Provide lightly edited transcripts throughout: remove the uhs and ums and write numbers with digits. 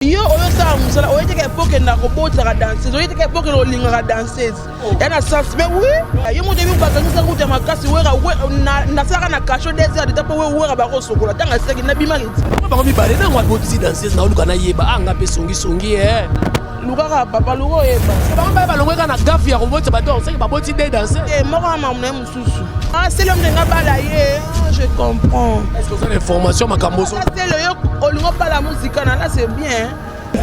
Yo oyo osala mosala oye teke mpo okenda kobotaka danseuse, oye teke mpo okenda kolingaka danseuse ya na sens. Mais oui, yo moto oyebi bakangisa kuta makasi. Wera nasalaka na cachot 2 heures de temps mpo Wera bakosokola ntango asilaki nabimaki ti. Bango mibale nango abotisi danseuse. Naoluka nayeba anga mpe songisongi e. Lukaka papa, luka oyeba. Bango mibale balongwe kaka na gafe ya kobotisa bato, oseki baboti de danseuse. Te, moko na mamu na ye mosusu asele ndenge abala ye, je comprends. Est ce que oza na information makambo? Asele yo olingi obala muzika na là, c'est bien.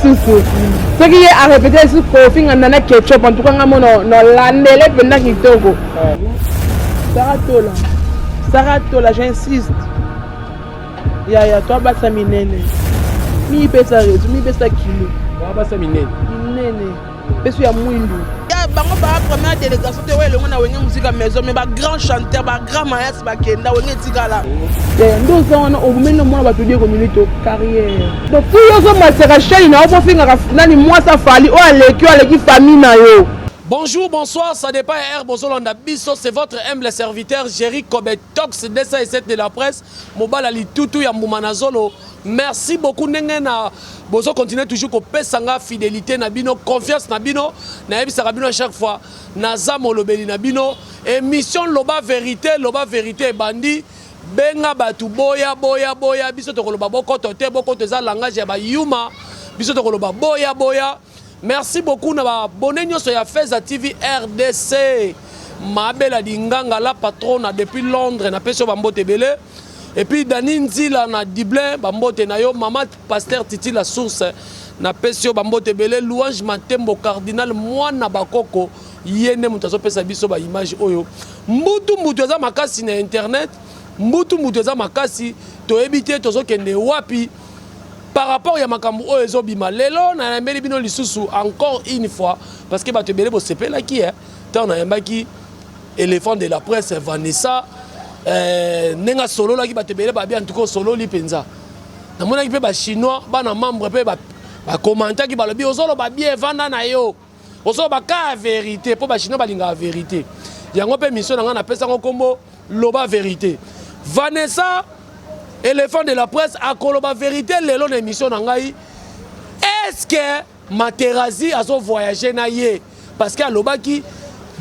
Susu soki ye arépété lisusu kofinga Nana Ketchup, en tout cas nga mo nolandele mpenza kitoko. Sara Tola, Sara Tola, j'insiste yaya, to abasa minene, mipesa réseau, mipesa kilo. Abasa minene. Minene mpeso ya mwindu ya bango ba première délégation te oyo elongo na Wenge Musica Maison, mais bagrand chanteur, bagrand mayasi bakenda Wenge etikala. Nde oza wana omemi na mwana bato Diego Milito carrière. Donc ti yo ozomasaka chaîne na yo mpo ofingaka nani, mwasi afali oyo aleki, oyo aleki famille na yo. Bonjour, bonsoir, ça dépend R Bozolanda Biso, c'est votre humble serviteur Jerry Kobetox 207 de la presse, Mobala Litutu ya Mbuma. Merci beaucoup ndenge na bozo continuer toujours ko pesanga fidélité na bino, confiance na bino, na yebisaka bino à chaque fois, naza molobeli na bino, émission Loba Vérité, Loba Vérité bandi benga batu boya boya boya. Biso tokoloba bokoto te, bokoto eza langage ya bayuma. Biso tokoloba boya boya. Merci beaucoup na baabonnés nyonso ya Feza TV RDC. Mabela Dinganga la patrona depuis Londres, napesi yo bambote ebele. Et puis Dani Nzila na Dublin, bambote na yo. Mama Pasteur Titi la source, napesi yo bambote ebele. Louange Matembo Cardinal mwana bakoko, ye nde moto azopesa biso baimage oyo. Mbutu mbutu eza makasi na internet, mbutu mbutu eza makasi, toyebi te tozokende wapi par rapport ya makambo oyo ezobima lelo. Nayambeli bino lisusu encore une fois parce que bato ebele bosepelaki ntango nayambaki éléphant de la presse Vanessa, ndenge asololaki, bato ebele babi en tout cas osololi mpenza. Namonaki mpe bachinois, bana membre mpe bakomantaki, balobi ozoloba bien, vanda na yo, ozoloba ka vérité, mpo bachinois balingaka vérité. Yango mpe mission na ngai napesango nkombo Loba Vérité. Vanessa éléphant de la presse akoloba vérité lelo na émission na ngai. Est ce que Materazi azovoyage na ye? Parce que alobaki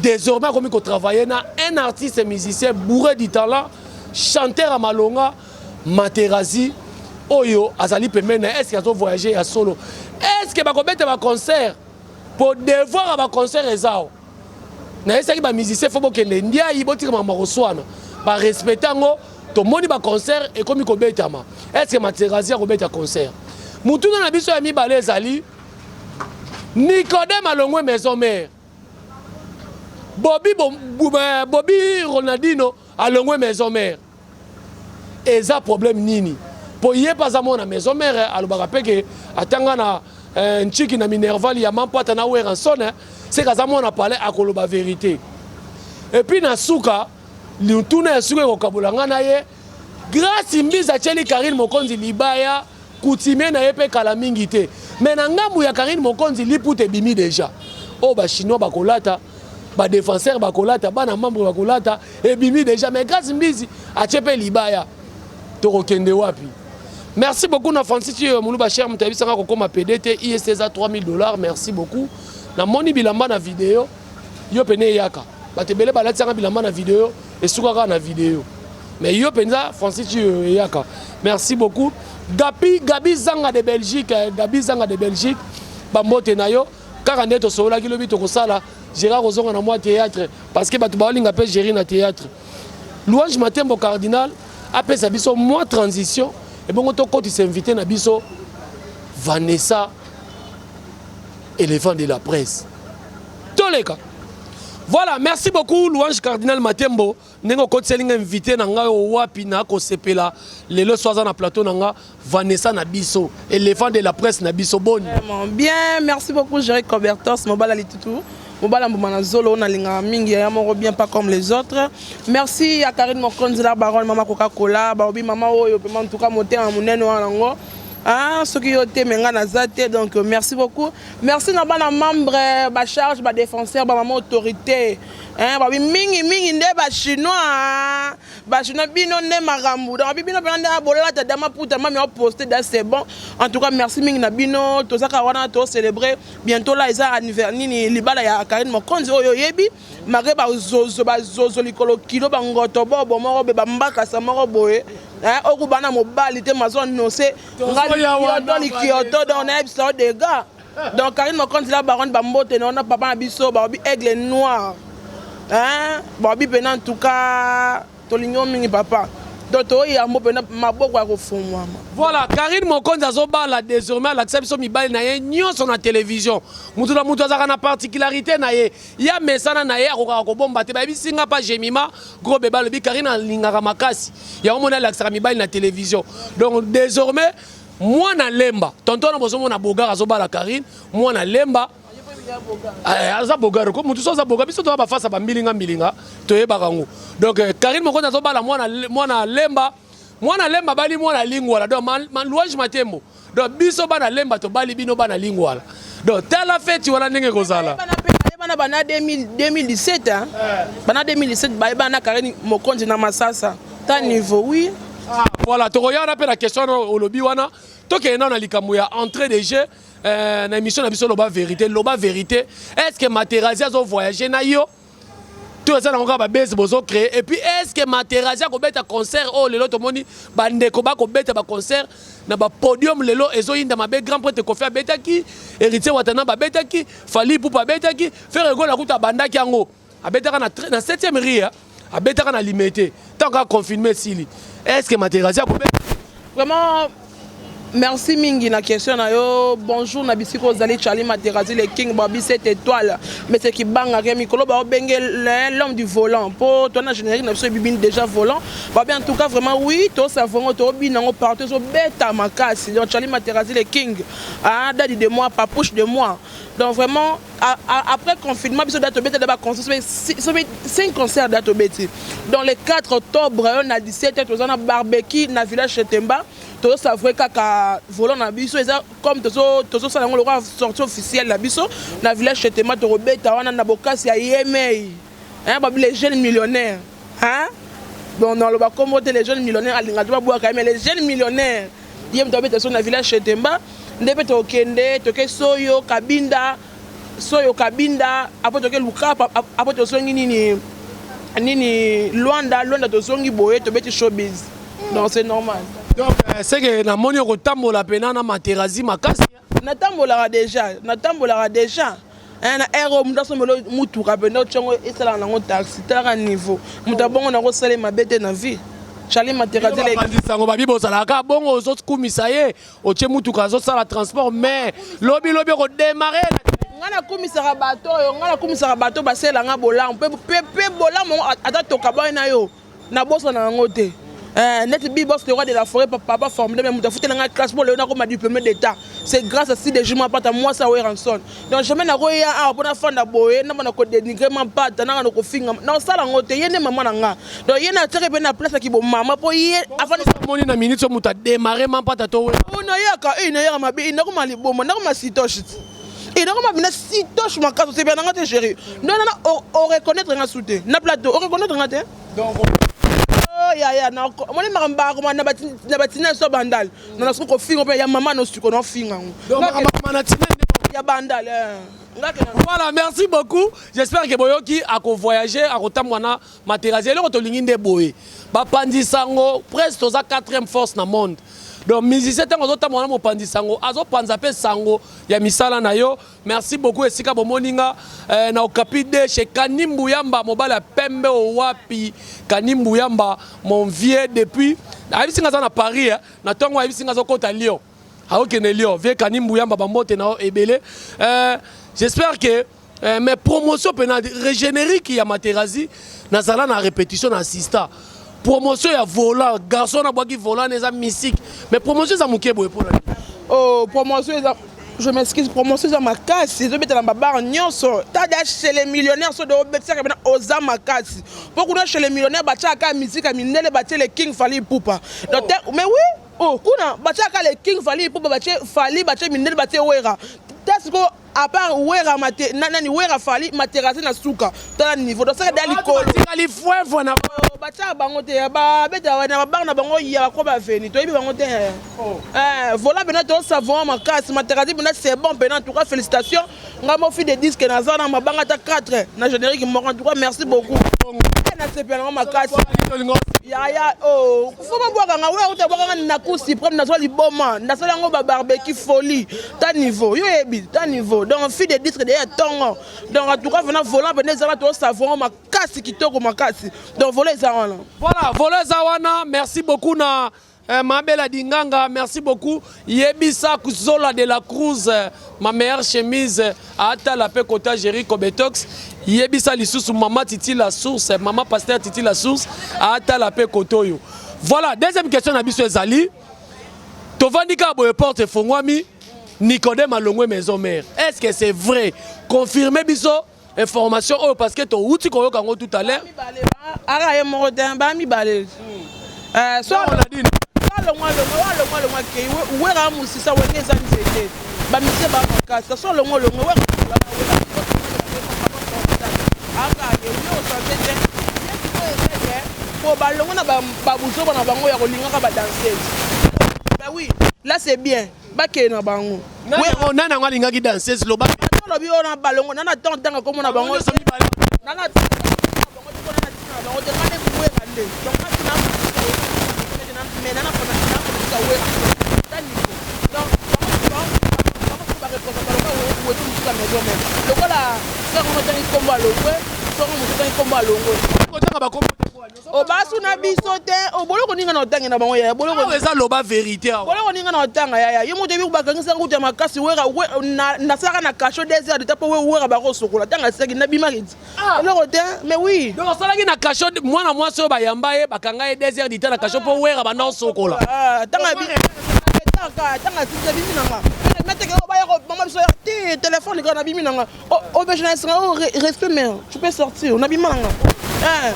désormais akomi kotravailler na un artiste musicien bourré du talent, chanteur ya malonga, Materazi oyo azali pembeni na. Est ce que azovoyage ya solo? Est ce que bakobeta baconcert? Po devoir ya baconcert eza awa. Nayesaki bamusicien fo bokende ndiayi, botika makambo koswana, barespecte yango. Tomoni baconcert ekomi kobetama. Est ce que Materazi akobeta concert? Mutuna na biso ya mibale ezali Nicodème alongwe Maison Mère, Bobi, Bobi Ronaldino alongwe Maison Mère, eza problème nini? Mpo ye mpe aza mwana Maison Mère, alobaka mpe ke atanga na ntiki na minerval ya Mampata na Werrason, seke aza mwana palais, akoloba vérité. Et puis na suka, lituna ya suka ekokabola ngai na ye, Grâce Mbizi atieli Karine Mokonzi libaya coutumier na ye mpe kala mingi te. Mais na ngambu ya Karine Mokonzi, liputa ebimi déjà oyo bachinois bakolata, badéfenseur bakolata, bana membre bakolata, ebimi déjà. Mais Grâce Mbizi atie mpe libaya, tokokende wapi? Merci beaucoup na Francis oyo moluba cher, moto ayebisanga kokóma pd te ist eza 3000 $. Merci beaucoup. Namoni bilamba na video yo pene eyaka, bato ebele balatisanga bilamba na video, esukaka na video, mais yo mpenza Francis oyo eyaka. Merci beaucoup Gabi, Gabi Zanga de Belgique, Gabi Zanga de Belgique, bambote na yo. Kaka nde tosololaki lobi, tokosala Gérard kozonga na mwa théâtre parce que bato baolinga mpe géri na théâtre. Louange Matembo Cardinal apesa biso mwa transition, ebongo tokotisa invité na biso Vanessa éléphant de la presse. Toleka. Voilà, merci beaucoup Louange Cardinal Matembo ndenge okotiseli nga invité na ngai oyo wapi na kosepela lelo so aza na plateau na nga, Vanessa na biso, éléphant de la presse na biso. Boni? Vraiment bien, merci beaucoup Jerry Cobertos, Mobala Litutu, Mobala Mbuma na Zolo, nalinga mingi ya moko bien, pas comme les autres. Merci à Karine Mokonzi la baronne, mama Coca-Cola, baobi mama oyo pema, en tout cas motema monene wana nango. Ah, soki yo te me nga naza te. Donc merci beaucoup. Merci na bana membre, ba charge, ba défenseur, ba mama autorité. Hein, babi mingi mingi nde ba chinois, ba chinois bino nde makambo. Donc bino pena nde bolata da maputa mami a poster da c'est bon. En tout cas merci mingi na bino tozaka wana to célébrer bientôt là eza anniversaire nini libala ya Karine Mokonzi oyo yebi malgré ba zozo ba zozo likolo kilo ba ngoto bobo moko be ba mbakasa moko boye. Hein, okubana mobali te mazo annoncer ngali likioto donc na yebisa dégâts. Donc Karine Mokonzi la baronne bambote na wana papa na biso baobi aigle noir. Hein, baobi pena en tout cas tolingi yo mingi papa. Donc toyambo pena maboko ya kofungwama. Voilà, Karine Mokonzi azobala désormais alakisa biso mibali na ye nyonso na télévision. Mutu na mutu azalaka na particularité na ye. Ya mesana na ye akokaka kobomba te. Bayebisi nga pa Jemima gros bébé alobi Karine alingaka makasi. Yango moni alakisaka mibali na télévision. Donc désormais mwana lemba tonton na bozomona Bogar azobala Karine, mwana lemba aza Bogar ko mutu so aza Bogar biso toza bafasa bambilinga mbilinga toyebaka yango. Donc Karine Mokonzi azobala mwana mwana lemba, mwana lemba bali mwana lingwala. Donc Louange Matembo, donc biso bana lemba tobali bino bana lingwala. Donc tala feti wana ndenge kozala. Bayebana bana 2017, hein? Bana 2017 bayebana Karine Mokonzi na Masasa ta niveau, oui. Ah, voilà, tokoya wana mpe na question wana olobi wana. Tokende nano na likambo ya entrée de jeu na émission na biso Loba Vérité. Loba Vérité, est ce que Materazi azovoyage na yo to eza nango kaka babese bozocréer? Et puis est ce que Materazi akobeta concert oyo lelo tomoni bandeko bakobeta baconcert na bapodium lelo ezoyinda mabe? Grand prêtre Kofi abetaki, Héritier Watana babetaki, Fally Ipupa abetaki, Ferre Gola kuta abandaki yango abetaka na 7e ria, abetaka na Limete ntango kaka confinement esili. Est ce que Materazi akobeta? Vraiment merci mingi na question na yo. Bonjour na bisika ozali. Charlie Materazi le king, babi 7 étoiles, mais ce qui bangaka mikolo baobenge l'homme du volant mpo to na générique na biso ebibini déjà volant. Babi en tout cas vraiment oui, tosavongo tobina yango partout, ezobeta makasi. Donc Charlie Materazi le king, ah, dadi de moi, papouche de moi. Donc vraiment après confinement biso da tobeta da baconcert, soki 5 concert da tobeti. Donc le 4 octobre na 17 toza na barbecue na village Chetemba, tozosavre kaka volant na biso. Eza comme tozosala yango lokola sortie officielle na biso na village Chetemba. Tokobeta wana na bokasi ya yemei, babi les jeunes millionnaires, hein? Bon, naloba kombo te, les jeunes millionnaires alinga to babwaka ye, mais les jeunes millionnaires ye moto abeta so na village Chetemba. Nde mpe tokende toke Soyo Kabinda, Soyo Kabinda, après toke Lukapa, après tozongi nini nini Lwanda, Lwanda tozongi boye tobeti showbiz. Donc c'est normal. Donc c'est que namoni okotambola pena na Materazi makasi. Natambolaka déjà, natambolaka déjà na aire oyo moto asomela mutuka mpenza otiongo esalaka nango taxi. Talaka niveau moto abongo nango osala mabe te na vie. Charlie Materazi. Sango babi bozalaka bongo, ozokumisa ye, otie mutuka, azosala transport, mais lobi lobi okodémarre. Ngai nakumisaka bato oyo, ngai nakumisaka bato basalelanga bolamu mpe bolamu ata toka na yo nabosana yango te. Neti Bibos le roi de la forêt, papa formidable, moto afutelanga classe mpo lelo nakoma diplômé d'état, c'est grâce à Sidejuma Mapata, mwasi ya Werrason. Donc jamais nakoya awa mpo nafanda boye nabana kodénigre Mapata nanga na kofinga, naosala yango te. Ye nde mama na nga, donc ye natiaki mpe na place yaki bomama mpo ye Moni na minute so moto adémarre Mapata to Nayaka nayaka mabe, nakoma liboma, nakoma sitoche, nakoma bina sitoche makasi. Osepela nanga te chéri, non nana oreconnaître nga su te na plateau, oreconnaître nga te. Yaya moni makambo bakoma na batina so Bandal na nasoki kofinga mpe ya mama nosuko naofinga yango ya Bandal. Voilà, merci beaucoup. J'espère que boyoki akovoyager, akotambwa na Materazi. Eloko tolingi nde boye, bapanzi sango presque toza 4e force na monde. Donc musicien ntango azotambola na mopanzi sango, azopanza mpe sango ya misala na yo. Merci beaucoup. Esika bomoni nga na Okapi de chez Kanimbu Yamba, mobali ya pembe owapi Kanimbu Yamba, mon vieux depuis ayebisi nga aza na Paris, eh, na ntongo ayebisi nga azokota Lyon, aokende Lyon. Vieux Kanimbu Yamba, bambote na yo ebele. J'espère que mais promotion mpena régénérique ya Materazi nazala na répétition na assista promotion ya volant garçon nabwaki volant eza mystique, mais promotion eza moke boye mpona Oh, promotion eza, je m'excuse, promotion eza makasi, ezobetela babare nyonso. Tada chez les millionnaires so de obetisaka mpena oza makasi mpo kuna chez les millionnaires batiaka musique ya mindele, batie le king Fally Ipupa. Donc mais oui, oh, kuna batiaka le king Fally Ipupa, batie Fally, batie mindele, batie Wera. Ta sikoyo à part Werra mate na nani Werra Fally Materazzi na suka tala niveau donc saka da likolo. Batikali fwefwe na oh, batiaka bango te babeta na babar na bango ya bakwa baveni toyebi bango te oh. eh, vola mpena tosavon makasi Materazzi mpena c'est bon mpena en tout cas félicitations nga mo fille de disque naza na mabanga ata 4 na générique moko en tout cas merci beaucoup eh, nasepela nango makasi yaya oh, fo babwaka nga oyo akuta bwaka nga na cour suprême nazwa liboma nasala yango babarbecue folie ta niveau yo oyebi ta niveau donc fille de disque deya tongo donc en tout cas vena volant pene eza wana tosavon makasi kitoko makasi donc volant eza wana. Voilà volant eza wana merci beaucoup na eh, Mabela Dinganga merci beaucoup yebisa Zola de la Cruz eh, ma meilleure chemise eh, atala pe kota Jerry Kobetox yebisa lisusu mama Titi la source eh, mama pasteur Titi la source atala pe kotoyo voilà deuxième question na biso ezali tovandi kaka boye porte efongwami Nicodème alongwe maison mère est-ce que c'est vrai confirmer biso information oyo parce que towuti koyoka yango tout à l'heure aka ye moko te ba mibale eh, so alongwa alongwa alongwa alongwa kei wera mosisa wenge eza nzete bamisie ba makasi so alongwa alongwa wera aka ye yo osante te ye sikoyo eza ke po balongwa na babuzoba na bango ya kolingaka badanseuse bah oui là c'est bien bakende na bango nani yango alingaki danseuse loba olobi oyo na balongo nana ntango ntanga komona bango nana bango te nana tina na bango te nga nde wera nde donc nga tina mais nana fanatika wera ta niveau donc bango soki barepresente lokola wenge mosusu ya maison mère lokola frère ngo otangi nkombo alongwe frère ngo mosusu otangi nkombo alongwe otanga bakombo obasu na biso te oboloko ninga na otange na bango yaya boloko eza loba verité awa boloko ninga na otanga yaya yo moto yebi bakangisa ngutu ya makasi wera nasalaka na cachot 2 heures de temps mpo wera bakosokola ntango asilaki nabimaki ti ah. eloko te mais oui donc osalaki na cachot mwana mwasi oyo bayamba ye bakanga ye 2 heures de temps na cachot mpo wera banda osokola ntango ntango asilisi abimi nanga meteke baya mama biso te telefone kaka nabimi nanga Obj na esenga oh respect mère, tu peux sortir, na bima nanga. Eh.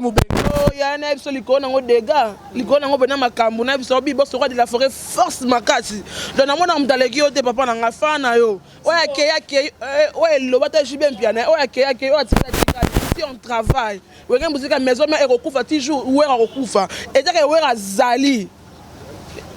Oh ya na biso likolo nango dégâts, likolo nango pena makambo na biso bi boss roi de la forêt force makasi. Donc na mona mutu aleki yo te papa na nga fan na yo. Oya ke ya ke eh, oya loba ta JB Mpiana, oya ke ya ke oya tika tika ici on travaille. Wenge musica maison mère ekokufa ti jour wera kokufa. Ezaka wera zali.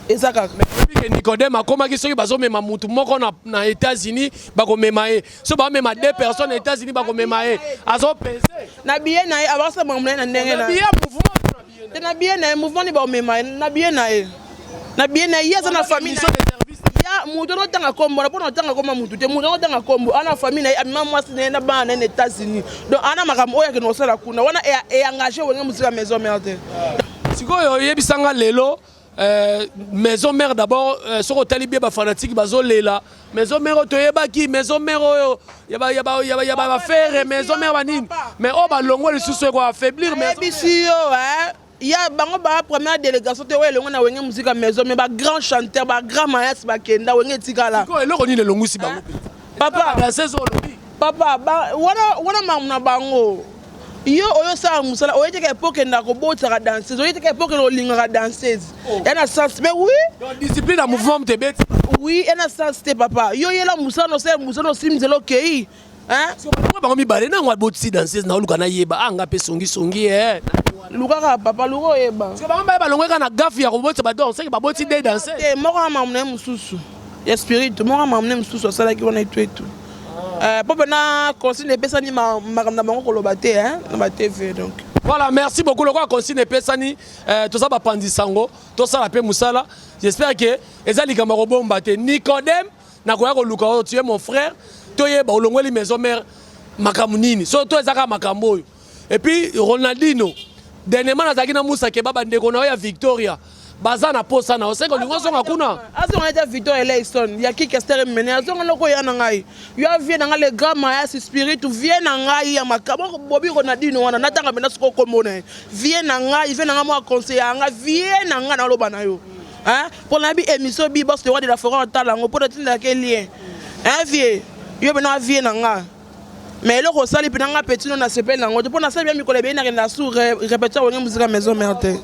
eza kaka oyebi ke nicodème akomaki soki bazomema mutu moko na, na états-unis bakomema ye soki bamema deux personnes na états-unis bakomema ye azopese na biye na ye abakasa makambo na ye na ndenge na biye mouvement te na biye na ye mouvement ni bakomema ye na biye na ye na biye na ye aza na famille ya moto anotanga nkombo na mpona otanga nkombo motu te moto anotanga nkombo ana famille na ye amema mwasi na ye na bana na ye na états-unis donc ana makambo oyo akende kosala kuna wana eengage wenge mosika maison mère te. Sikoyo oyebisa nga lelo euh, maison mère d'abord euh, soki otali bien bafanatique bazolela maison mère oyo toyebaki maison mère oyo ya bafere maison mère banini mais oyo balongwe lisusu eko affaiblir nayebisi yo ya bango ba première délégation te oyo elongo na wenge musica maison mais ba grand chanteur ba grand mayas bakenda wenge etikala eloko nini elongwisi bango papa danseuse olobi papa wana wana makambo na bango yo oyo osala mosala oye teka epo okendaka kobotisaka danseuse oye teka epo okenda kolingaka danseuse oh. ya na sens mais oui donc discipline ya mouvement moto ebeti oui ya na sens te papa yo yela mosala nosala mosala osimi nzela okei bango mibale nango abotisi danseuse na oluka nayeba anga ah, mpe songisongi eh. lukaka papa luka oyeba bango baye balongwe kaka na gafe ya kobotisa badanse baboti de danse te moko ya mamu na ye mosusu ya spirito moko ya mamu na ye mosusu asalaki wana etu etu eh, mpo mpena consigne epesani makambo na bango koloba te na batv donc voilà merci beaucoup lokola consigne epesani eh, toza bapanzi sango tosala mpe mosala j'espère que eza likambo ya kobomba te nicodème nakoya koluka oyo tu es mon frère toyeba olongweli maison mère makambo nini so to eza kaka makambo oyo Et puis Ronaldinho, dernièrement nazalaki na Moussa Keba bandeko na yo ya Victoria baza na posa na yo seke olingi ozonga kuna azonga neti ya Victoria Eleison ya Kikester Mene azonga noko ya na ngai yo vie na ngai le grand mayasi spirit vie na ngai ya makambo Bobi Ronaldinho wana natanga mpenza sikoyo kombo na ye vie na ngai vie na ngai mwa conseil ya ngai vie na ngai naloba na yo hein mpo nayebi émission bi boss le roi de la forêt otala yango mpo natindaka lien hein vie yo mpenza vie na ngai Mais eloko osali mpena nga petit no nasepeli nango te mpo nasali bia mikolo ebele nakenda sous répétition wenge muzika maison mère te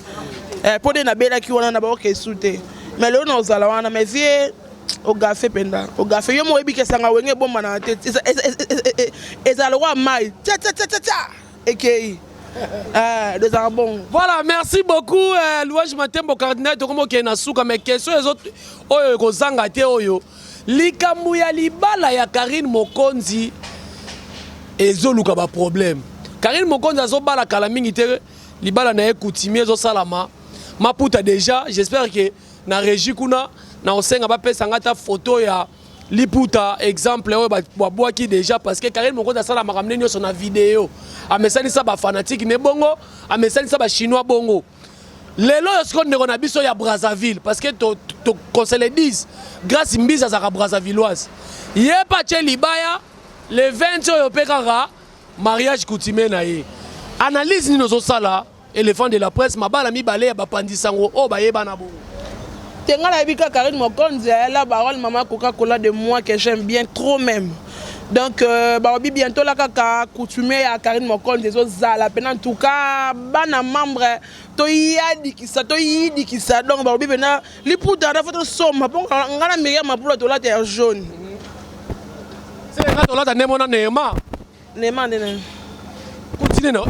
mpo nde nabelaki wana na baoke su te mais lelo naozala wana mais vie. Ogafe mpenza, ogafe yo moko oyebi ke esanga wenge ebombanaka te, ezala lokola mai tia tia tia tia ekei. Ezalaka bongo. Voilà, merci beaucoup Louange Matembo Cardinal. Tokomi okende na suka, mais question oyo ekozanga te, oyo likambo ya libala ya Karine Mokonzi ezoluka baproblème. Karine Mokonzi azobala kala mingi te, libala na ye coutumier ezosalama maputa déjà. J'espère que na régie kuna na osenga bapesa nga ata photo ya liputa, exemple oyo babwaki déjà, parce que Karine Mokonzi asala makambo nde nyonso na video, amesanisa bafanatike ne bongo, amesanisa bachinois bongo. Lelo oyo sikoyo ndeko na biso ya Brazzaville, parce que qu'on se le dise, Grâce Mbizi azalaka brazzavilloise, ye mpe atie libaya le 20 oyo mpe kaka mariage coutumier na ye. Analyse nini ozosala, éléphant de la presse, mabala mibale ya bapandisango oyo bayebana bongo? Te, nga nayebi kaka Karine Mokonzi, la baronne, mama Coca-Cola de moi que j'aime bien trop même. Donc balobi bientôt la kaka coutumier ya Karine Mokonzi ezozala mpena. En tout cas bana membre, toyadikisa, toyidikisa. Donc balobi mpena liputa na fo tosomba, mpo nga na Miriam Mapula tolata ya jaune. Se nga tolata nde mona Neema. Neema ndene. Continue na.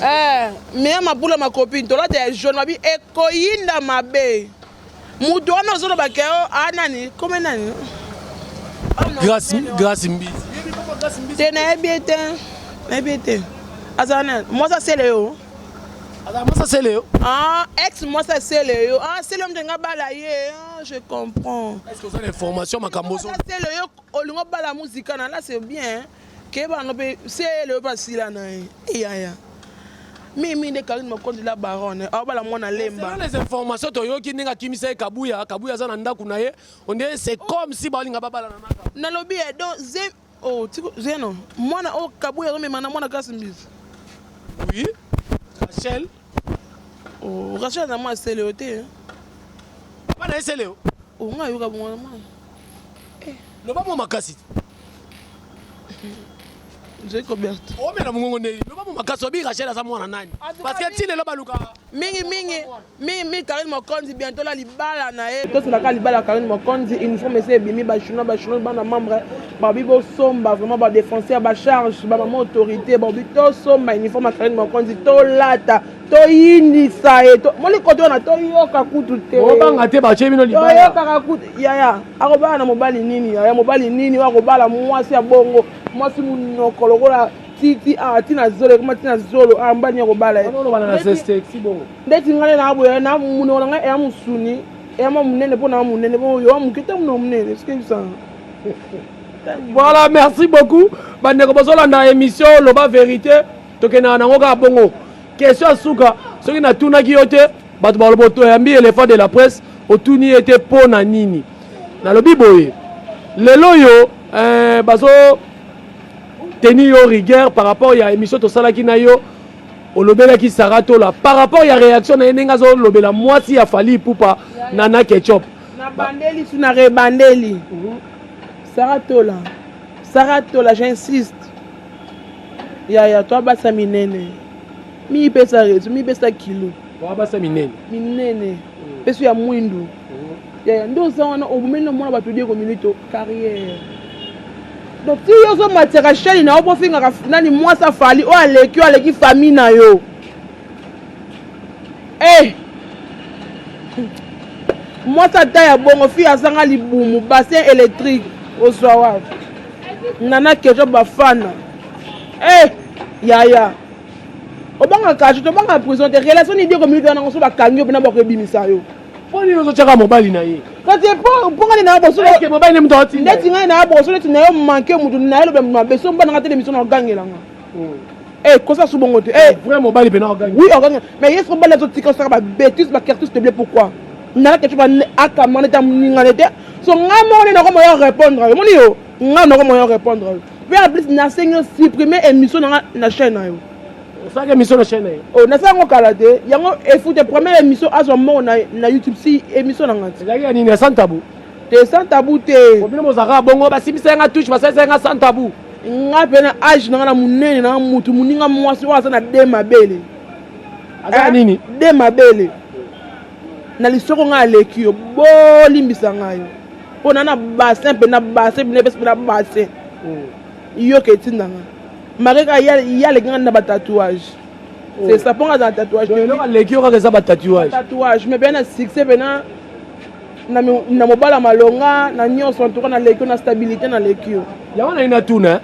Eh, Miriam Mapula, ma copine, tolata ya jaune. Babi ekoyinda mabe. Moto wana ozoloba ke o anani kome nani? Grâce, Grâce Mbizi. Te, nayebi ye te, nayebi ye te. Azala nani? Mwasi asele yo. Azala mwasi asele yo. Ah, ex mwasi asele yo. Ah, sele yo moto nga bala ye. Ah, je comprends. Est ce que oza na information makambo ozo Sele yo olingo bala muzika na là, c'est bien. Keyeba no mpe sele yo mpe asila na ye eyaya mingi nde Karine Mokonzi la baronne aobala mwana Lemba. Selon les informations toyoki, ndenge akimisa ye Kabuya, Kabuya aza na ndako na ye, on dirait c'est comme si balinga babalana naka. Nalobi ye donc ze oh, tiko zeno mwana oyo Kabuya azomema na mwana Grâce Mbizi. Oui, Rachel. Oh, Rachel aza mwana sele yo te. Papa na ye sele yo. Oh, nga ayoka bongo na mwana. Loba mo makasi. Nzoi Kobert. Omela mongongo ndeni, loba mo makasi. Obi Rachel aza mwana nani? Parce que ti lelo baluka. Mingi mingi mingi mingi Karine Mokonzi bientôt la libala na ye. Toselaka libala ya Karine Mokonzi, uniforme esi ebimi. Bachinois, bachinois, bana membre babi bosomba vraiment, badéfenseur, bacharge, bamama autorité babi tosomba uniforme ya Karine Mokonzi, tolata, toyindisa ye. Moli kote wana toyoka kutu te. Obanga te, batie bino libaya. Toyokaka kutu yaya akobala na mobali nini? Yaya mobali nini oyo akobala mwasi ya bongo, mwasi monoko lokola titi awa ntina zolo, ekoma ntina zolo awa, mobali nini akobala ye? Olobana na sexy bongo. Ndeti ngai na boye na monoko na ngai eya mosuni, eya mwa monene, mpo na monene mpo yo moke te, monoko monene soki ebisanga. Voilà, merci beaucoup bandeko bozolanda émission Loba Vérité. Tokendaka nango kaka bongo. Question ya suka, soki natunaki yo te, bato baloba toyambi éléphant de la presse, otuni ye te mpo na nini. Nalobi boye, lelo oyo bazo tenir yo rigueur par rapport ya émission tosalaki na yo, olobelaki Sara Tola par rapport ya réaction na ye ndenge azolobela mwasi ya Fally Ipupa, Nana Ketchup. Na bandeli su na rebandeli. Sara Tola, Sara Tola, j'insiste yaya, to abasa minene, mipesa rezo, mipesa kilo. Abasa minene. Minene mpe ya mwindu yaya, nde oza wana obomeli na mwana bato Diego Milito carrière. Donc ti yo ozomatiaka chaîne na yo mpo ofingaka nani, mwasi afali oyo aleki, oyo aleki famille na yo. Eh! Mwasi ata ya bongo fi azanga libumu, bassin électrique ozwa wapi? Nana Kejo bafana. Eh, yaya, obangaka cachot, obangaka prison te. Relation ni Diego Milito wana ngo so bakangi yo mpena, bako ebimisa yo. Mpo nini ozotyaka mobali na ye? Kasi mpo ngai na boso. Est-ce mobali ne moto aotinda? Ndeti ngai na boso, neti na yo manke mutu na ye, loba mutu mabe so mbananga te, émission na ogangelanga. Eh, kosa su bongo te. Eh, vrai mobali mpena ogangi. Oui, ogangi, mais ye soko mobali azotika osaka babêtise, bacartouche de blé. Pourquoi nana quelque chose akamana te, amoningane te? So ngai moko nde nakoma yo répondre yo, moni yo ngai nakoma yo répondre yo. Mpe en plus nasengi yo supprimer émission na nga na chaîne na yo. Osalaki émission na chaîne na ye? Oh, nasala yango kala te, yango efute première émission azwa mbongo na YouTube si émission na nga te. Ezalaki ya nini, ya sans tabou? Te, sans tabou te. Bino bozalaka bongo, basimbisa nga touche, basalisa nga sans tabou. Nga mpe na age na nga na monene na mutu moninga mwasi oyo aza na de mabele. Aza nini? De mabele na lisoko, ngai aleki yo, bolimbisa ngai. Mpo na na bassin mpe na bassin mpe na na bassin. Yoka etindanga. Marie kaka ye aleki nga na ba tatouage. C'est ça, mpo nga aza na tatouage. Eloko aleki yo kaka eza ba tatouage. Tatouage, mais mpe na succès mpe na na mobala malonga na nyonso, en tout cas naleki yo na stabilité, naleki yo. Yango nayi natuna,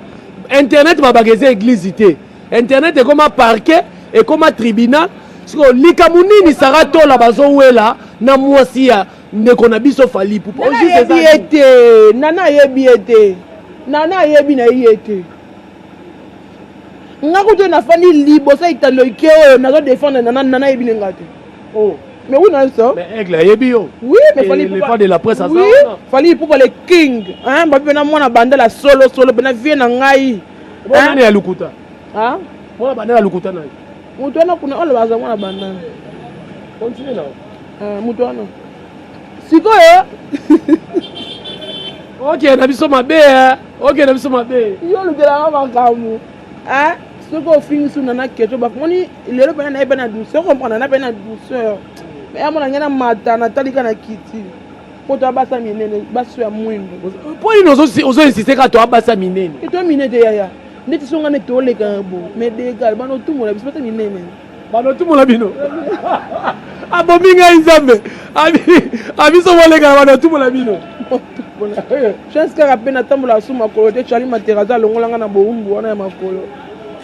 internet babaka eza église te, internet ekoma parquet, ekoma tribunal. Sikoyo likambo nini Sara Tola bazowela na mwasi ya ndeko na biso Fally Ipupa? Nana ayebi ye te, Nana ayebi ye te, Nana ayebi na ye te. Nga kutu nafandi liboso ya etando ike oyo nazo défendre Nana, Nana ayebi ne nga te. Oh. Mais oui, non, ça. Mais Aigle ayebi yo. Oui, mais Fally Ipupa. De la presse. Oui, Fally Ipupa le king. Hein, babi pena mwana banda la solo solo pena vie na ngai. Mwana ya lukuta. Hein? Mwana banda la lukuta na yo. Mutu wana kuna oyo baza mwana banda. Continue na. Euh, mutu wana. Sikoyo. Ok, na biso mabe eh. Ok, na biso mabe. Yo lukelaka makambo. Hein? Soki ofingisi Nana keto bakomoni lelo mpena naye mpe na douceur, comprendre na mpe na douceur, mais amona ngai na mata natalika na kiti mpo to abasa minene, baso ya mwindu. Mpo nini ozo insiste kaka to abasa minene? To minene te yaya, ndeti so ngai nde toleka bo, mais degal bana otumola biso bata minene. Bana otumola bino, abomi ngai Nzambe abiso boleka na bana otumola bino. Chance kaka mpe natambola su makolo te. Charli Materaza alongolanga na bowumbu wana ya makolo.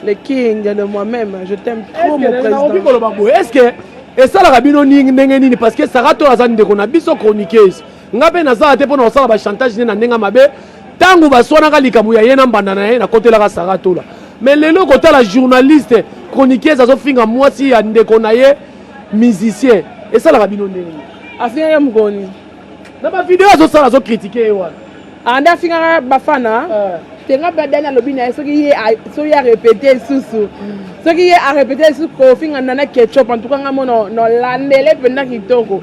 Le king de moi-même, je t'aime trop, mon président. Koloba boye, est ce que esalaka bino ndenge nini? Parce que Sara to aza ndeko na biso chroniqueuse, nga mpe nazala te mpona kosala bachantage nde na ndenge mabe. Ntango baswanaka likambo ya ye na mbanda na ye, nakotelaka Sara Tola. Mais lelo kotala journaliste chroniqueuse azofinga mwasi ya ndeko na ye musicien, esalaka bino ndenge nini? Afingaka mokoni? Na bavideo azosala, azocritiquer ye wana. Ande afingaka bafana te. Nga mpe Dani alobi na ye, soki ye arépété lisusu, soki ye arépété lisusu kofinga Nana Ketchup, en tout cas nga mo nolandele mpenza kitoko,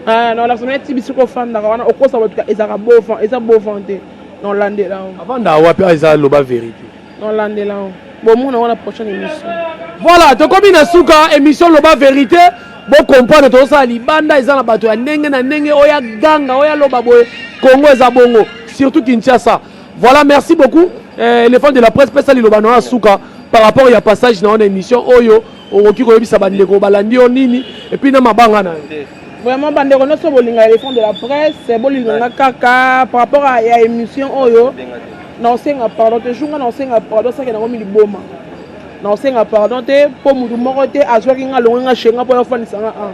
nolakisa neti biso kofandaka wana okosa bato. Ezalaka beau, eza beau te, nolandela. Avanda wapi? Eza Loba Vérité. Nolandela, bomona wana prochaine émission. Voilà, tokomi na suka émission Loba Vérité. Bocomprendre, tozosala libanda, eza na bato ya ndenge na ndenge, oyo aganga, oyo aloba boye. Congo eza bongo, surtout Kinshasa. Voilà, merci beaucoup, éléphant de la presse. Pesa liloba na yo ya suka par rapport ya passage na yo na émission oyo. Okoki koyebisa bandeko balandi yo nini, et puis na mabanga na yo? Vraiment, bandeko nyonso bolinga éléphant de la presse, bolinganga kaka par rapport ya émission oyo. Naosenga pardon te jour nga naosenga pardon, saki nango miliboma. Naosenga pardon te mpo motu moko te azwaki nga, alongoli nga chez nga mpo ayofandisa nga. A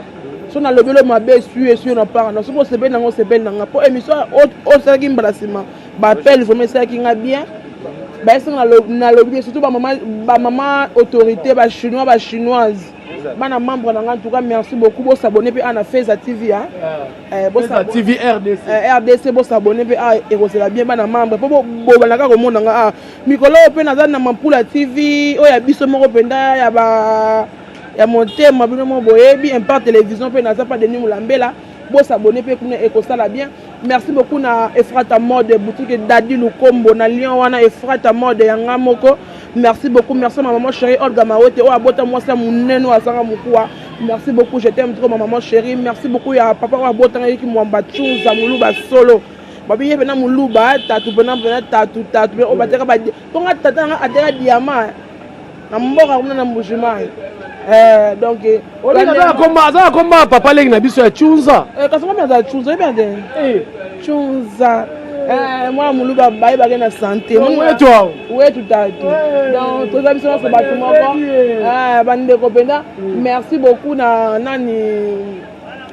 so nalobi elo mabe, esui esui na part na. Soki osepeli nango, osepeli na nga mpo émission osalaki mbala nsima baappel vraiment esalaki nga bien. Bayesinga nalobi bien, surtout bamama autorité, bachinois, bachinoise, bana membre na nga. En tout cas, merci beaucoup. Bosabonner mpe a na Feza TV. TV RDC. RDC, bosabonner mpe a, ekozela bien, bana membre, mpo bobandaka komona nga a mikolo oyo. Mpe naza na Mampula TV oyo ya biso moko mpenza ya ba ya motema, bino moko boyebi. Impart Télévision mpe naza pa Denis Mulambela, bosabonner mpe kuna, ekosala bien. Merci beaucoup na Efrata Mode Boutique, Dadi Lukombo na Lyon wana, Efrata Mode yanga moko. Merci beaucoup, merci ma maman chérie Olga Mawete oyo abota mwasi ya monene oyo azanga mokuwa. Merci beaucoup, je t'aime trop, ma maman chérie. Merci beaucoup ya papa oyo abotanga yeki Mwamba Tchunza Moluba solo. Babi ye pena moluba tatu pena pena tatu tatu oyo bateka ba mponga. Tata nanga ateka diamant na mboka kuna na Mbujimai. Donc aza na komba ya papa leki na biso ya Tchunza. Kasi ngomi aza Tchunza, oyebi ate Tchunza, mwana moluba bayebake na santé. Wetu awo. Wetu tatu. Donc toza biso nyonso bato moko, bandeko mpenza. Merci beaucoup na nani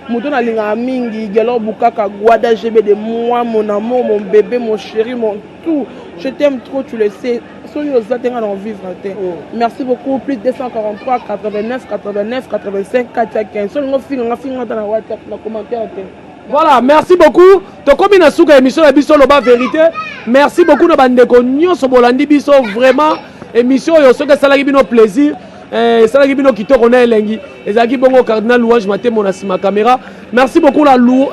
moto nalingaka mingi, Gelor Bukaka Gwada GB de moi, mon amour, mon bébé, mon chéri, mon tout, je t'aime trop, tu le sais. Soki oza te, nga na ovivre te. Merci beaucoup. Plus 243 89 89 85 4 15. Soki olingo finga nga, finga ata na WhatsApp, na commentaire te. Voilà, merci beaucoup. Tokomi na suka émission na biso Loba Vérité. Merci beaucoup na bandeko nyonso bolandi biso. Vraiment, émission oyo soki esalaki bino plaisir, esalaki bino kitoko na elengi. Ezalaki bongo Cardinal Louange Matemo na nsima caméra. Merci beaucoup na Lou,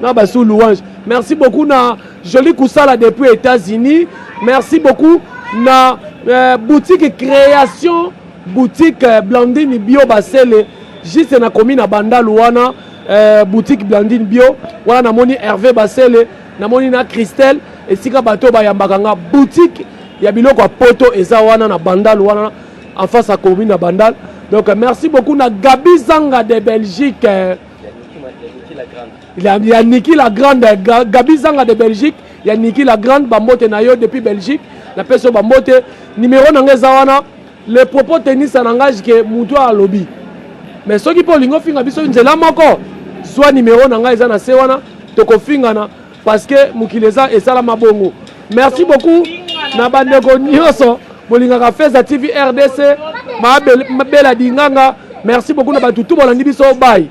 na basu Louange. Merci beaucoup na Jolie Kusala depuis États-Unis. Merci beaucoup na boutique Création Boutique, Blandine Bio Basele, juste na komi na Bandalu wana, boutique Blandine Bio wana, namoni Hervé Basele. Namoni na Christelle, esika bato bayambaka nga, boutique ya biloko ya poto eza wana na Bandal wana, en face ya commune ya Bandal. Donc merci beaucoup na Gabi Zanga de Belgique, ya Niki la Grande. Gabi Zanga de Belgique, ya Niki la Grande, bambote na yo depuis Belgique. Napesi yo bambote. Numéro na nga eza wana. Le propos tennis en langage ke mutu alobi, mais soki mpo olingi ofinga biso nzela moko, zwa numéro na ngai, eza na se wana, tokofingana, parce que mokili eza esalama bongo. Merci beaucoup na bandeko nyonso bolingaka Feza TV RDC, Mabela Dinganga. Merci beaucoup na bato tu bolandi biso. Bai.